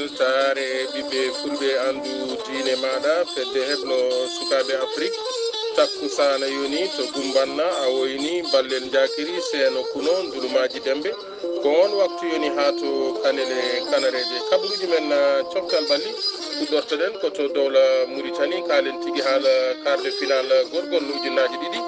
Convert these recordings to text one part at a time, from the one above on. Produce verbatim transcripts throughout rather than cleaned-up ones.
Weltaare ɓiɓɓe fulɓe, anndu diine maaɗa, fedde heblo sukaaɓe Afrik. Takkusaana yoni to Gumbanna, a woyni ballel njaakiri seeno kuno ndulumaaji dembe. Ko on waktu yoni haa to Kanel e Kanareeje. Kabaruuji men, ah, coftal ɓalli, kuɗɗortoɗen ko to dowla Muritani, kaalen tigi haala quart de finale gorgol ujunnaaji ɗiɗi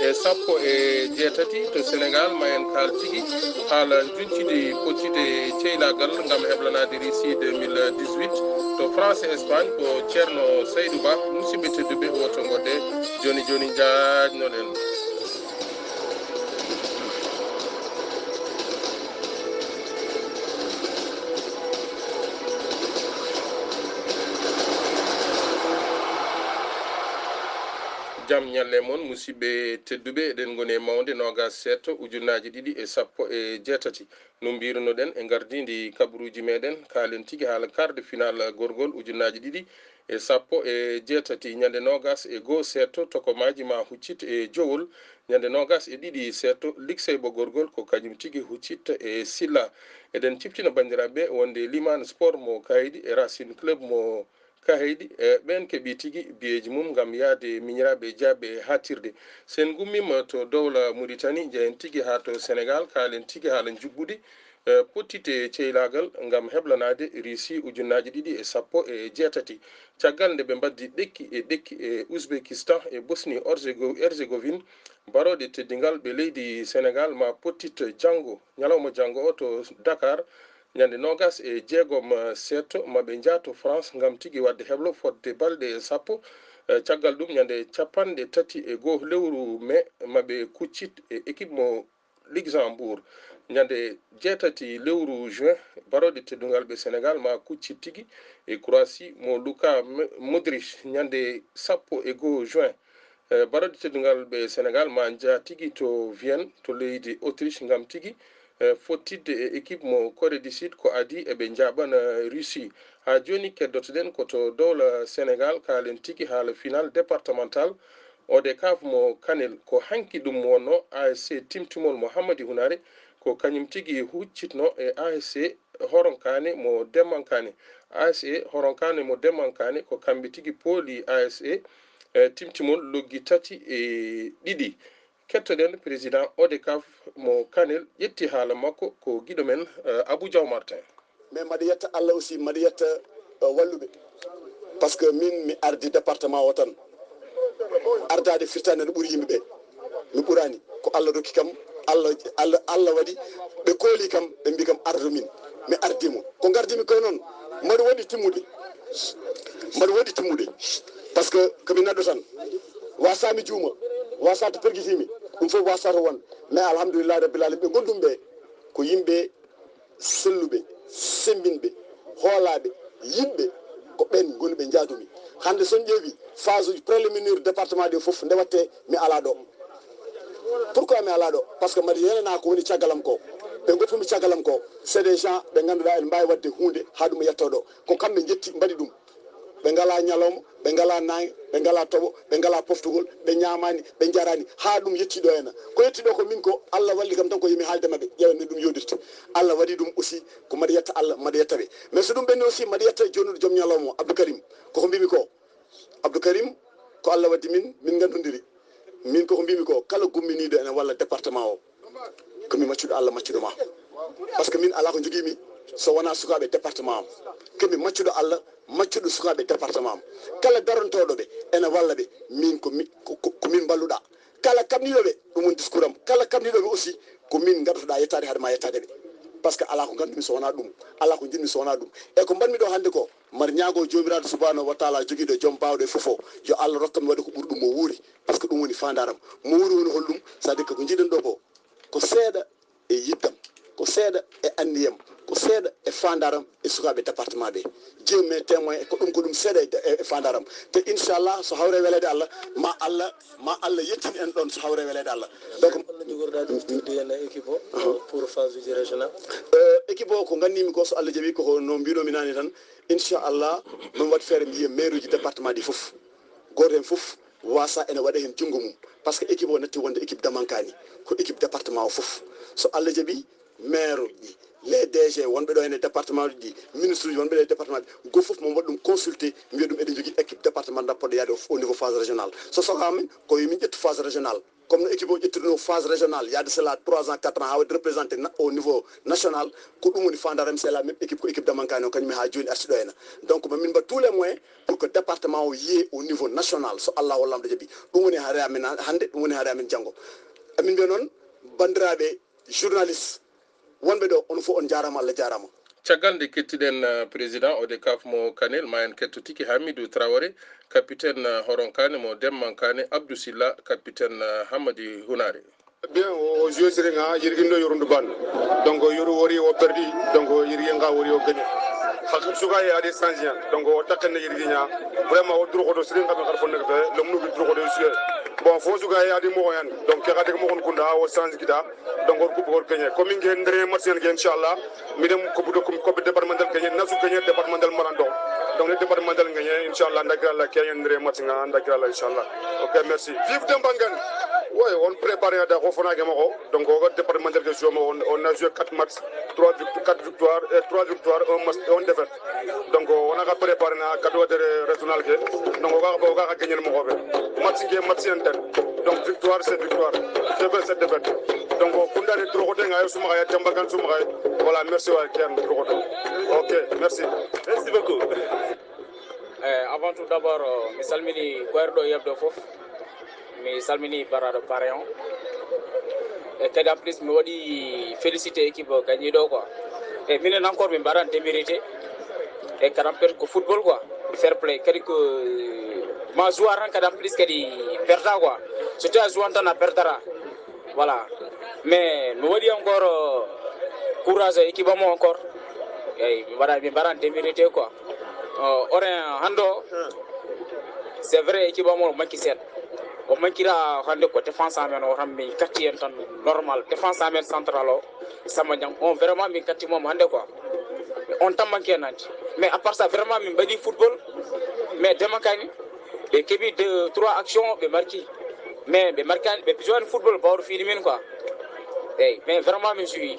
e sappo e jeetati. To Senegal, ma en kaal tigi haala njuncidi pottite ceylaagal ngam heblanaade Russie deux mille dix-huit. To France e Espagne, ko Ceerno Saydou Ba. Musidɓe tedduɓe, woto ngodde, jooni jooni njaajnoɗen. Jam ñalle mon, musidɓe tedduɓe, eɗen ngoni e mawde noogaas seeɗto ujunnaaji ɗiɗi e sappo e jeetati. No mbirunoɗen e ngardiindi kabaruuji meɗen, kaalen tigi haala quart de finale gorgol ujunnaaji ɗiɗi e sappo e jeetati, ñande noogaas e goo seeɗto, tokomaaji ma huccit e jowol. Ñande noogaas e ɗiɗi seeɗto, likseybo gorgol ko kañum tigi huccit e silla. Eɗen ciftina banndiraaɓe wonde Liman Sport mo Kaydi e Racing Club mo Kahaydi, e ɓeen keɓi tigi biyeeji mum ngam yahde miñiraaɓe jaaɓe haaɗtirde. So en ngummiima to dowla Muritani, njehen tigi haa to Senegal, kaalen tigi haala njuɓɓudi, e, pottite ceylaagal ngam heblanaade Russie ujunnaaji ɗiɗi e sappo e jeetati. Caggal nde ɓe mbaddi ɗekki e ɗekki e Ouzbékistan e Bosnie Herzégo-, Herzégovine, barooɗe teddungal ɓe leydi Senegal ma pottit janngo, ñalawma janngo o to Dakar, ñande noogaas e jeegom seeɗto, ma ɓe njaato France ngam tigi waɗde heblo fodde balɗe sappo. Eh, caggal ɗum, ñande capanɗe tati e goo lewru mai, ma ɓe kuccit e équipe mo Luxembourg. Ñande jeetati lewru juin, barooɗe teddungal ɓe Senegal ma kuccit tigi e Croatie mo Luka M-, Modric. Ñande sappo e goo juin, eh, barooɗe teddungal ɓe Senegal ma njaa tigi to Vienne, to leydi Autriche, ngam tigi, eh, fottidde e équipe mo Corée du Sud, ko adii eɓe njaaɓana Russie. Haa jooni keddotoɗen ko to dowla Senegal, kaalen tigi haala final départemental ODCAV mo Kanel. Ko hanki ɗum wonnoo, A S C Timtimol mo Hammadi Hunaare, ko kañum tigi huccitnoo e A S C Horonkaane mo Demmankaane. A S C Horonkaane mo Demmankaane ko kamɓe tigi pooli A S C, eh, Timtimol loggi tati e ɗiɗi. Kettoɗen président ODCAV mo Kanel, ƴetti haala makko ko giɗo men, eh, Abou Diaw Martin. Mais mbaɗa yetta Allah aussi, mbaɗa yetta, eh, walluɓe. Par ce que min mi ardi département o tan. Ardaade firtaande no ɓuri yimɓe ɓe. Mi ɓuraani. Ko Allah rokki kam, Allah, Allah, Allah waɗi ɓe kooli kam, ɓe mbi kam ardu min. Mi ardi mo. Ko ngardimi ko noon, mbaɗa waɗi timmude. Mbaɗa waɗi timmude. Par ce que ko mi neɗɗo tan. Wasa mi juuma, wasa to pergitimi, ɗum fof wasa to won. Mais alhamdulillah rabbil alamin, ɓe gondumi ɓe ko yimɓe selluɓe, semmbinɓe, hoolaaɓe, yiɗɓe, ko ɓeen ngoni ɓe njaadumi. Hannde so on ƴeewi phase uji préliminaire département ɗi fof nde watte mi alaa ɗo. Pourquoi mi alaa ɗo? Par ce que mbaɗa yelanaa ko woni caggal am ko. Ɓe ngoppumi caggal am ko, c'est des gens ɓe ngannduɗaa ene mbaawi waɗde huunde haa ɗum yetto ɗo. Ko kamɓe njetti mbaɗi ɗum. Ɓe ngalaa ñalawma, ɓe ngalaa naange, ɓe ngalaa toɓo, ɓe ngalaa poftugol, ɓe ñaamaani, ɓe njaraani, haa ɗum yettii ɗo hena. Ko yettii ɗo ko min ko Allah walli kam tan ko yo mi haalde maɓɓe, ƴeewen no ɗum yondirta. Allah waɗi ɗum aussi ko mbaɗa yetta Allah, mbaɗa yetta ɓe. Mais so ɗum ɓenni aussi mbaɗa yetta joonuɗo joom ñalawma o, Abdou Karim. Koko mbimi ko, Abdou Karim, ko Allah waddi min, min nganndondiri. Min koko mbimi ko, kala gumminiiɗo ene walla département o, ko mi maccuɗo Allah, maccuɗo ma. Par ce que min alaa ko njogiimi so wonaa sukaaɓe département am. Ko mi maccuɗo Allah, maccuɗo sukaaɓe département am. Kala darantooɗo ɓe ene walla ɓe, min ko mi, ko, ko, ko min mballuɗaa. Kala kaɓniiɗo ɓe, ɗum woni discours am. Kala kaɓniiɗo ɓe aussi, ko min ngaddotoɗaa yettaade hade ma yettaade ɓe. Par ce que alaa ko nganndumi so wonaa ɗum. Alaa ko njiɗmi so wonaa ɗum. E ko mbaɗmi ɗo hannde ko, mbaɗa ñaagoo Joomiraaɗo Subhaanahu wa Taala jogiiɗo, Joom Baawɗo e fof o, yo Allah rokkan mi waɗa ko ɓuri ɗum mo wuuri. Par ce que ɗum woni faandaaram. Mo wuuri woni holɗum? C'est-à-dire que ko njiɗen ɗo ko, ko seeɗa e yiɗdam, ko seeɗa e anndiyam, ko seeɗa e faandaaram e sukaaɓe département ɓe. Dieu m'est témoin, ko ɗum, ko ɗum seeɗa e, e, e faandaaram. Te inchallah, so hawre weleede Allah, ma Allah, ma Allah yettin en ɗon so hawre weleede Allah. Donc, holno jogorɗaa ɗoftirde heen équipe o, uh-huh, pour phase uji régional? Euh, équipe o ko nganndimi ko, so Allah jaɓi, ko no mbiɗomi naane tan, inchallah, min waɗ feere mi yiya maire uji département ɗi fof. Gooto heen fof wasa ene waɗa heen junngo mum. Par ce que équipe o natti wonde équipe Damankaani, ko équipe département o fof. So Allah jaɓi, maire ji, Les D G wonɓe ɗo hene département ji ɗi, ministre uji wonɓe ɗo e département ji, go fof mo waɗi ɗum consulté, mbiya ɗum eɗen jogii équipe départementale poɗɗo yaade au niveau phase régionale. So soga min ko yo min ƴettu phase régionale, comme no équipe o ƴettirno phase régionale, yaade cela trois ans, quatre ans, haa waɗi représenté au niveau national. Ko ɗum woni fandare am, c'est la même équipe, ko équipe damankani o kañum haa jooni arti ɗo hena. Donc ma min mbaɗ tous les moyens pour que département o yiye au niveau national, so Allah wallamɗo jaɓi. Ɗum woni haare amen hannde, ɗum woni haare amen janngo. Emin mbiya noon, banndiraaɓe journaliste wonɓe ɗo, on fof on njaaraama, Allah jaaraama. Caggal nde kettiɗen président ODCAV mo Kanel, ma en ketto tigi Hamidou Traoré, capitaine Horon Kane mo Demman Kane, Abdou Silla, capitaine Hamadi Hunare. Bien, o joué siri nga yirgindo yorundu ban. Donc yoru wori o perdi, donc yirgi nga wori o gagné. Xalsum suga ya de sanjian. Donc o takene yirgi nya. Vraiment o duro ko do siri nga be xarfon nek fe, lomnu bi duro ko do joué. Bon, fo suga ya di mo yan. Donc ke xade mo kon kunda o sanji kita. Donc or coupe or gagné. Comme ngi hendre match ngi, inchallah. Miɗen ko buɗo ko ko départemental gagné, nasu gagné départemental marando. Donc le départemental gagné, inchallah, ndagira la ke hendre match nga ndagira la, inchallah. OK, merci. Vive Dembangan. Ouais, on prépare da ko fona ke mako. Donc au départemental ke joué, on, on a joué quatre matchs, trois victoires, quatre victoires et trois victoires, un match et une défaite. Donc on a préparé na quatre de régional ke. Donc on va on va gagner le mako. Match ke match enten. Donc victoire c'est victoire. Défaite c'est défaite. Donc kundani drogote nga yo suma ya Dembangan suma ya. Voilà, merci wa ken drogote. OK, merci. Merci beaucoup. Eh, avant tout d'abord, eh, mi salmini koyerɗo yebdo fof. Mi salmini baraɗo pareon. E kadi en plus mi waɗi félicité équipe gañiɗo quoi. E minen encore min mbaɗan démérité. E kadi en plus ko football quoi. Fair play. Kadi ko ma joueur tan kadi en plus kadi perda quoi. So tawi a jouant tan a perdata. Voilà. Mais mi waɗi encore courage e équipe am encore. Eyyi, mi mbaɗa mi mbaɗan démérité quoi. Oren hande o, c'est vrai équipe am o manki seeɗa. O mankira hande ko défense amen o tan min katti en tan normal. Défense amen central o Samba Niang on vraiment min katti mom hande quoi. On tan manki en nanti. Mais à part ça vraiment min mbaɗi football. Mais Dembangan ɓe keɓi deux trois action ɓe marki. Mais ɓe markani ɓe pijowani football bawɗo fiiɗi min quoi. Eyyi, mais vraiment min suwi.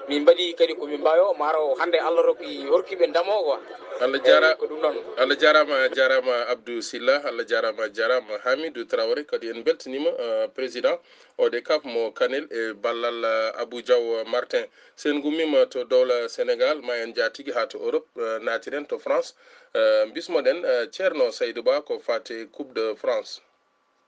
Min mbaɗi kadi ko min mbawi o mara o hande Allah rokki horki ɓe ndamo quoi. Allah jara ko ɗum ɗon. Allah jarama jarama Abdou Silla, Allah jarama jarama Hamidou Traoré, kadi en beltanima président ODCAV mo Kanel e ballal Abou Diaw Martin. Sen gummima to dowla Sénégal ma en jatigi ha to Europe, natiren to France. Bismoɗen Ceerno Saydou Ba ko fate Coupe de France.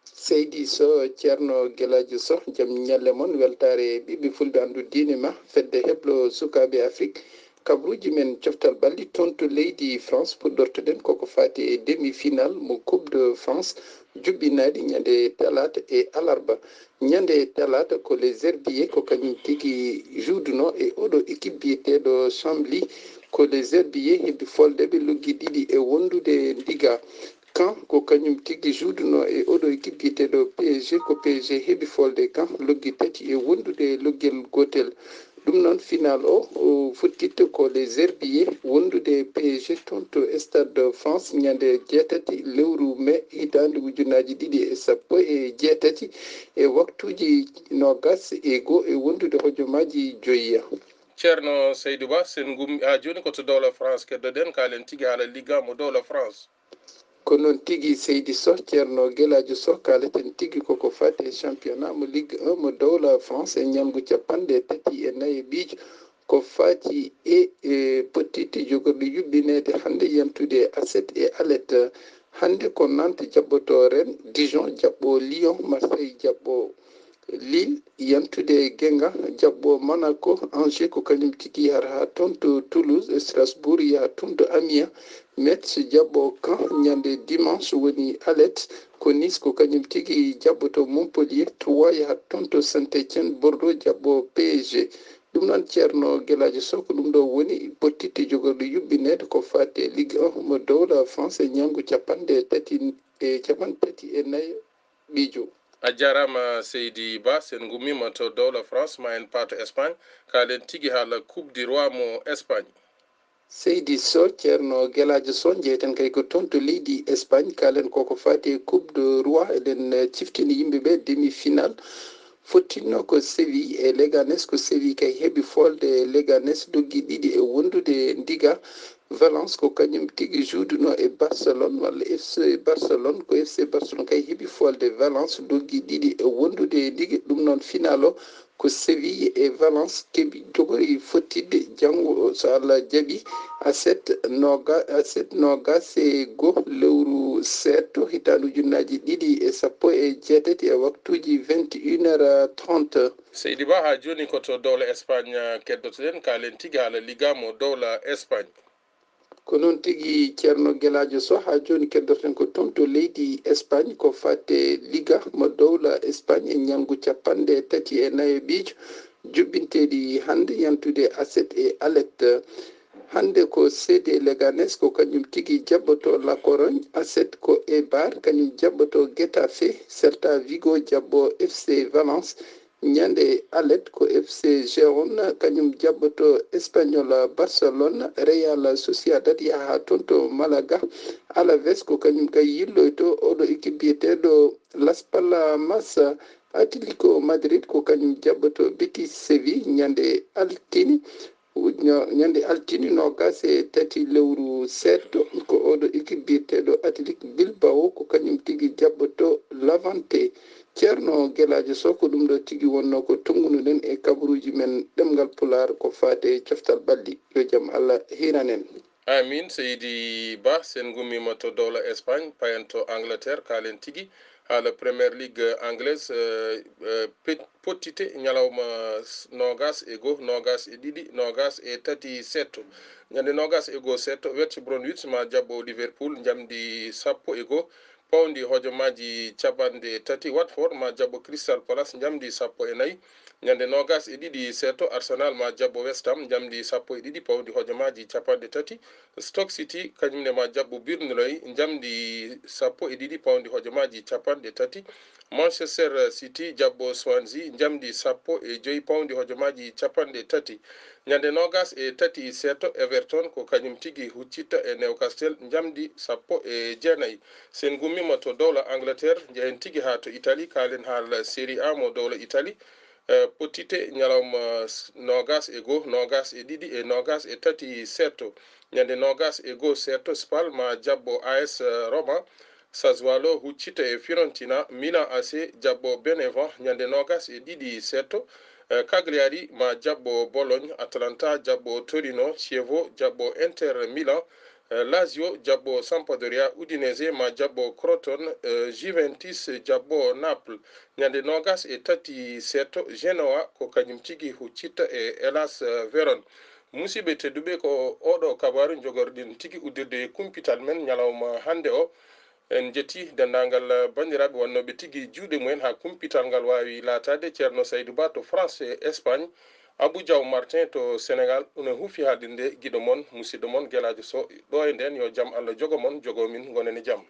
Seydi Soh, Ceerno Gelaajo Soh, jam ñalle mon, weltaare e ɓiɓɓe fulɓe anndu diine ma, fedde heblo sukaaɓe Afrik. Kabruuji men coftal ɓalli toon to leydi France, puɗɗortoɗen koko faati e demi final mo Coupe de France juɓɓinaaɗi ñande talaata e alarba. Ñande talaata ko Les Herbiers ko kañum tigi juuduno e oɗo équipe biyeteeɗo Chambly. Ko Les Herbiers heɓi folde ɓe luggi ɗiɗi e wondude ndiga. Caen ko kañum tigi juuduno e oɗo équipe biyeteeɗo P S G. Ko P S G heɓi folde Caen loggi tati e wondude loggel gootel. Ɗum noon final o, o fottitta ko Les Herbiers wondude P S G toon to Stade de France ñande jeetati lewru mai hitaande ujunaaji ɗiɗi e sappo e jeetati e waktuuji noogas e goo e wondude hojomaaji joyi. Ceerno Saydou Ba, sen gummi ha jooni ko to dowla France keddoɗen, kaalen tigi haala Ligue un mo dowla France. Ko noon tigi Seydi Soh, Ceerno Gelaajo Soh, kaaleten tigi koko faati e championnat mo Ligue un mo dowla France e ñalngu capanɗe tati e nayi ɓiijo. Ko faati e, e pottitte jogorɗe yuɓɓineede hannde yantude Aset e Alet. Hannde ko Nantes jaɓɓoto Rennes, Dijon jaɓɓo Lyon, Marseille jaɓɓo Lille, yantude Guingamp jaɓɓo Monaco, Angers ko kañum tigi yahata haa toon to Toulouse, Strasbourg yaha toon to Amiens, Metz jaɓɓo Caen ñande dimanche woni Alet, ko Nice ko kañum tigi jaɓɓoto Montpellier, Troyes yaha toon to Saint-Étienne, Bordeaux jaɓɓo P S G. Ɗum noon Ceerno Gelaajo Soh ko ɗum ɗo woni pottitte jogorɗe yuɓɓineede ko faati e Ligue un mo dowla France e ñalngu capanɗe tati e capanɗe tati e nayi ɓiijo. A jarama Seydi Ba, sen gummima to dowla France ma en paato Espagne, kaalen tigi haala Coupe du Roi mo Espagne. Seydi Soh, Ceerno Gelaajo Soh, jeyten kay ko toon to leydi Espagne, kaalen koko faati e Coupe du Roi, eɗen ciftini yimɓe ɓe demi final. fottinno ko Séville e Leganés, ko Séville kay heɓi foolde Leganés doggi ɗiɗi e wondude ndiga. Valence ko kañum tigi juuduno e Barcelone, walla F C Barcelone, ko F C Barcelone kay heɓi foolde Valence doggi ɗiɗi e wondude ndiga. Ɗum noon, final o ko Séville e Valence keɓi, jogori fottidde janngo, so Allah jaɓi, aset noga-, aset noogas e go lewru seeto, hitaande ujunnaaji ɗiɗi e sappo e jeetati, e waktuuji vingt et une heures trente. Seydi Ba, haa jooni ko to dowla Espagne keddotoɗen, kaalen tigi haala Liga mo dowla Espagne. Ko noon tigi, Ceerno Gelaajo Soh, haa jooni keddoten ko toon to leydi Espagne, ko fate Liga mo dowla Espagne e ñalngu capanɗe tati e nayo ɓiijo, jubbinteeɗi hannde yantude aset e alet. Hannde ko C D Leganés, ko kañum tigi jaɓɓoto La Corogne, aset ko Eibar, kañum jaɓɓoto Getafe, Celta Vigo jaɓɓo F C Valence, ñande alet ko F C Gérone, kañum jaɓɓoto Espagnol Barcelone, Real Sociedad yaha toon to Malaga, Alaves ko kañum kay yilloyto oɗo équipe biyeteeɗo Las Palmas. Atlético Madrid ko kañum jaɓɓoto Betis Séville ñande altine, ñande altine noogas e tati lewru seeto, ko oɗo équipe biyeteeɗo Athletic Bilbao ko kañum tigi jaɓɓoto Levante. Ceerno Gelaajo Soh, ko ɗum ɗo tigi wonno ko tonngunoɗen e kabaruuji men ɗemngal Pulaar ko faati e coftal ɓalli. Yo jam Allah hiiran en. Amin, Seydi Ba. Sen ngummiima to dowla Espagne, payen to Angleterre, kaalen tigi haala Premier League anglaise, eh, eh, pet-, pottite ñalawma s-, noogas e go, noogas e ɗiɗi, noogas e tati seeto. Ñande noogas e go seeto, West Bromwich ma jaɓɓo Liverpool, njamdi sappo e go, pawndi hojomaaji capanɗe tati. Watford ma jaɓɓo Crystal Palace, njamdi sappo e nayi. Ñande noogas e ɗiɗi seeto, Arsenal ma jaɓɓo West Ham, njamdi sappo e ɗiɗi, pawndi hojomaaji capanɗe tati. Stoke City, kañum ne ma jaɓɓo Burnley, njamdi sappo e ɗiɗi, pawndi hojomaaji capanɗe tati. Manchester City jaɓɓo Swansea, njamdi sappo e joy, pawndi hojomaaji capanɗe tati. Ñande noogas e tati seeto, Everton ko kañum tigi huccita e Newcastle, njamdi sappo e jeenayi. Sen ngummiima to dowla Angleterre, njehen tigi haa to Italie, kaalen haala Serie A mo dowla Italie. Eh, pottite ñalawma s-, noogas e go, noogas e ɗiɗi e noogas e tati seeto. Ñande noogas e go seeto, Spal ma jaɓɓo A S Roma, Sassuolo huccita e Fiorentina, Milan A C jaɓɓo Benevent. Ñande noogas e ɗiɗi seeto, eh, Cagliari ma jaɓɓo Bologne, Atalanta jaɓɓo Torino, Chievo jaɓɓo Inter Milan, eh, Lazio jaɓɓo Sampdoria, Udinese ma jaɓɓo Crotone, eh, Juventus jaɓɓo Naples. Ñande noogas e tati seeto, Genoa ko kañum tigi huccita e Hellas, eh, Verona. Musidɓe tedduɓe, ko oɗo kabaaru njogorɗen tigi uddirde e kumpital men ñalawma hannde o. En njetti denndaangal banndiraaɓe wonnooɓe tigi juuɗe mumen haa kumpital ngal waawi laataade. Ceerno Saydou Ba to France e Espagne, Abou Diaw Martin to Sénégal, ina huufi haalirde giɗo mon, musidɗo mon, Gelaajo Soh, ɗo e ndeen. Yo jam Allah jogo mon, jogo min, ngonen e jam.